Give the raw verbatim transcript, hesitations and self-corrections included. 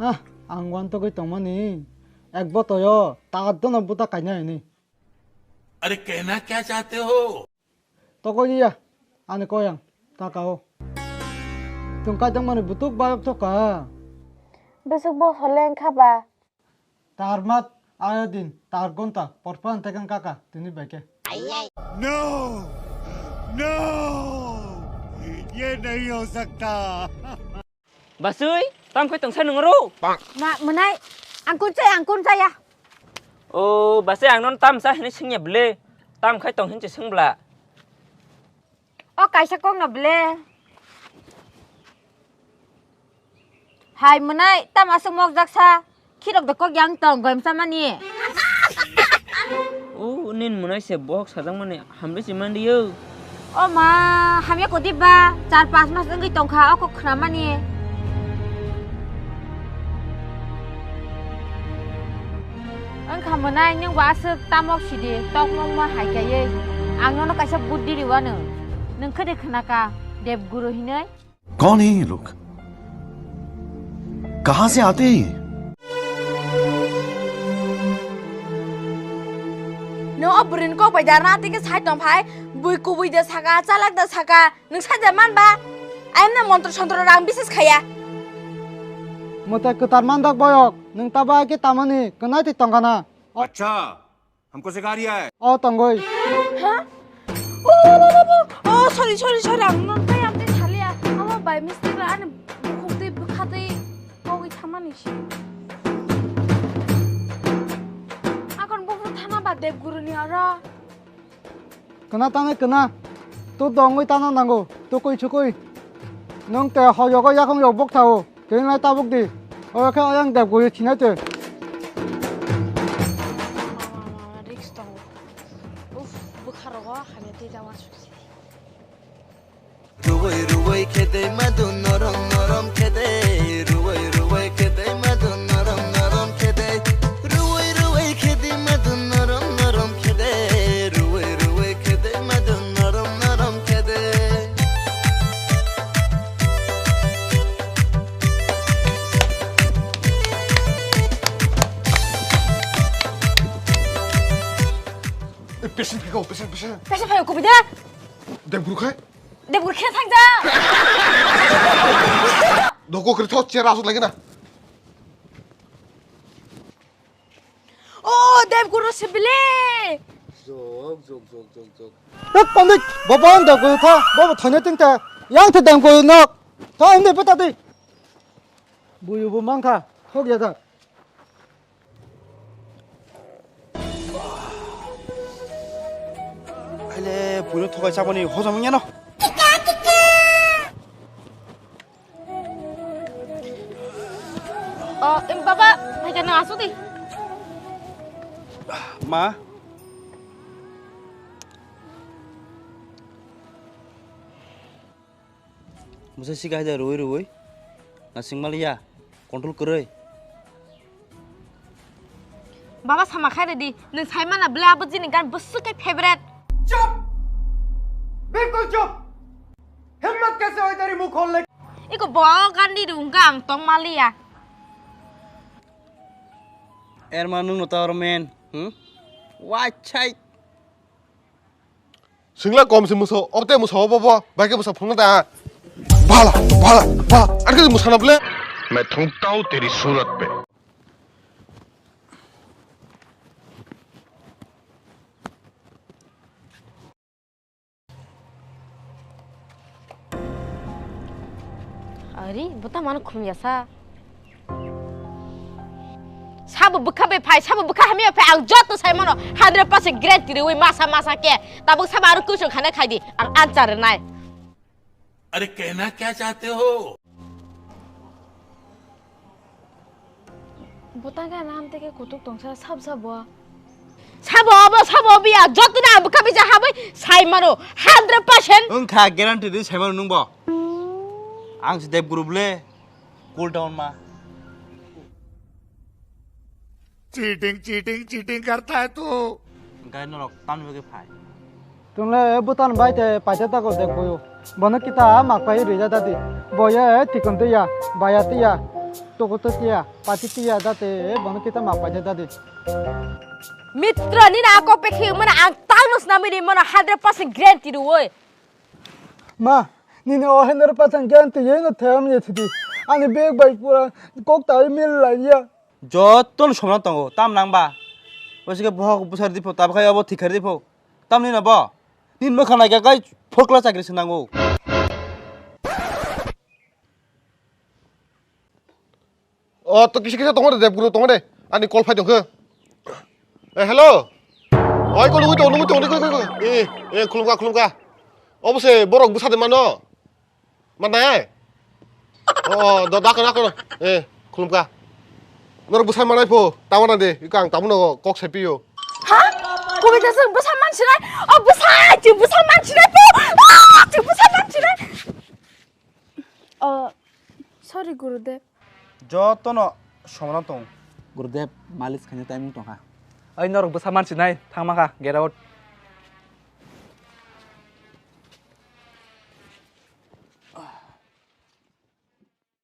Ah, ang uantogwi tongmani. Ek botoyo ta dono buta kaina hini. अरे कहना क्या चाहते हो? Tokoi ya, ani koyang, ta kao. Tungkai tongmani butuk bayok toka. Bwswk bo holeng kha ba? Tar mat ayo din, tar gonta, porpan tekang kaka, tini baike. No! No! ये नहीं हो सकता। Basui, tam khai tongsa nung ro? Ma, mwnai, ang kun chaya, ang kun chaya. O, basui, ang non tam sa hini singya ble. Tam khai tong hin chi sing bla. O kaisa kok no ble. Hai mwnai, tam aswk mokjak sa. Khirok da kok yang tong goyam samani. O, nin mwnai se bohok sajak mani hamle si mandi yo. O ma, hamya kodi ba, char pas mas wngwi tongkha o kok khna mani. Wngkha mwnai, nwng bo aswk tamok sidi, tokmokma hai kaiwi. Ang nono kaisa buddi riwano. Nwng khede khna ka, Debguru hinwi? कौन है ये लोग? कहां से आते हैं ये? Nwng o bwrwini kok bai da rwna tei khe sai tong phai, bui kubui da saka, chalak da saka, nwng saja man ba? Ayamna montro sontro rang bises khaya. Mwtai kwtal mandak boyok, nwng tabo hai khe tamani kwnai twi tongkha na. अच्छा, हमको सिखा रिया है। O tongwi. Ha? O, o, o, o, o, sorry, sorry, sorry, ang non tai amte thalia. Abo by mistake la ani bukhuk tei bwkha tei kogwi thamani si. Akon bukhuk thana ba Debguru ni aro. Kena tangwi kena. Tu dongwi tana nango. Tu kui chukui. Nung te hoyogo yakong yok bok thao. Tini lai tabuk di. Oro khe ayang Debguru thinai twi. Risk tongo. Uff, bwkha rogo hamya twi tama susi. Ruwai ruwai khede madu norom norom khede, ruwai ruwai khede madu norom norom khede, ruwai ruwai khede madu norom norom khede, ruwai ruwai khede madu norom norom khede. Patient phai kho, patient, patient. Patient phai kho, bida. Debguru khai? Debguru khe thang ja. Doko kri thot chair asuk lagi na. O, Debguru se bile. Jok, jok, jok, jok, jok. Ek pandit, baba ang Debguru tha, baba thanya ting ta. Yang the Debguru nok. Tha inde peta di. Buyu bu mangkha, thok ya da. Aile, buino thokai chaboni hojom wngya no. O, em, baba, hai kana asu di. Ma. Mwsai sika hai da rwui rwui. Nasing maliya. Control kwrwi. Baba sama khai redi. Nwng sai mana bwle abo jini gan bwswk khe favorite. Chup! Bilkul chup! Himmat kaise hoi teri muh khol le? Iko bo gan di rung gang tong maliya. Erma nwng no ta oro men. Hmm? Wachai. Singla kom si muso, okte muso bo bo, bai ke muso phunga da. Bala, bala, bala, ar ke muso na ble. मैं थूकता हूँ तेरी सूरत पे। Ari, buta mano khum ya sa. Sabo bwkha bai phai, sabo bwkha hamya phai, ang joto sai mano hundred percent guarantee rwi masa masa khe. Tabuk sabo aro kuchung khana khai di, ang answer rwnai. अरे कहना क्या चाहते हो? Buta khe nam teke kutuk tongsa sab sabo. Sabo obo, sabo biya, joto na bwkha bija habwi sai mano hundred percent. Wngkha guarantee di sai mano nwngbo. Ang se Dev Guru le. Cool down ma. Cheating, cheating, cheating karta hai tu. Gai norok tamni bagwi phai. Tungle butan bai te paisa ta ko de koyo. Bono kita mak pai rija dadi. Boye tikon te ya, baya te ya. Toko to tiya, pati tiya date, bono kita ma paja dade. Mitro, nini ako pekhi mana ang tangno snami ri mana hundred percent guarantee ruoi. Ma, nini o hundred percent guarantee yeno them ye thidi. Ani bag bai pura kok tai mil lai ya. Joto no somna tongo, tam nang ba. Wasi ke bohok busar dipo, tab khai abo thikhar dipo. Tam ni na ba. Nin mokha nai ga kai phokla chakri se nango. O to kisa kisa tongo de, Debguru tongo de. Ani call phai tongkhe. Eh, hello. Oi, ko nungui tongo, nungui tongo, nungui tongo. Eh, eh, khulumkha, khulumkha. Obo se borok bwsa de mano. Manai? O, o, da, da, da, da. Eh, khulumkha. Norok bwsa manai pho, tamo na de. Iko ang tamo no kok sai pio. Ha? Kubui ta sung bwsa mansinai? O bwsa, chwng bwsa mansinai pho. Ah, chwng bwsa mansinai. Oh, sorry, Gurudev. Jotono somano tong. Gurudev, malis khaina timing tongkha. Ai norok bwsa mansinai, thangma kha, get out.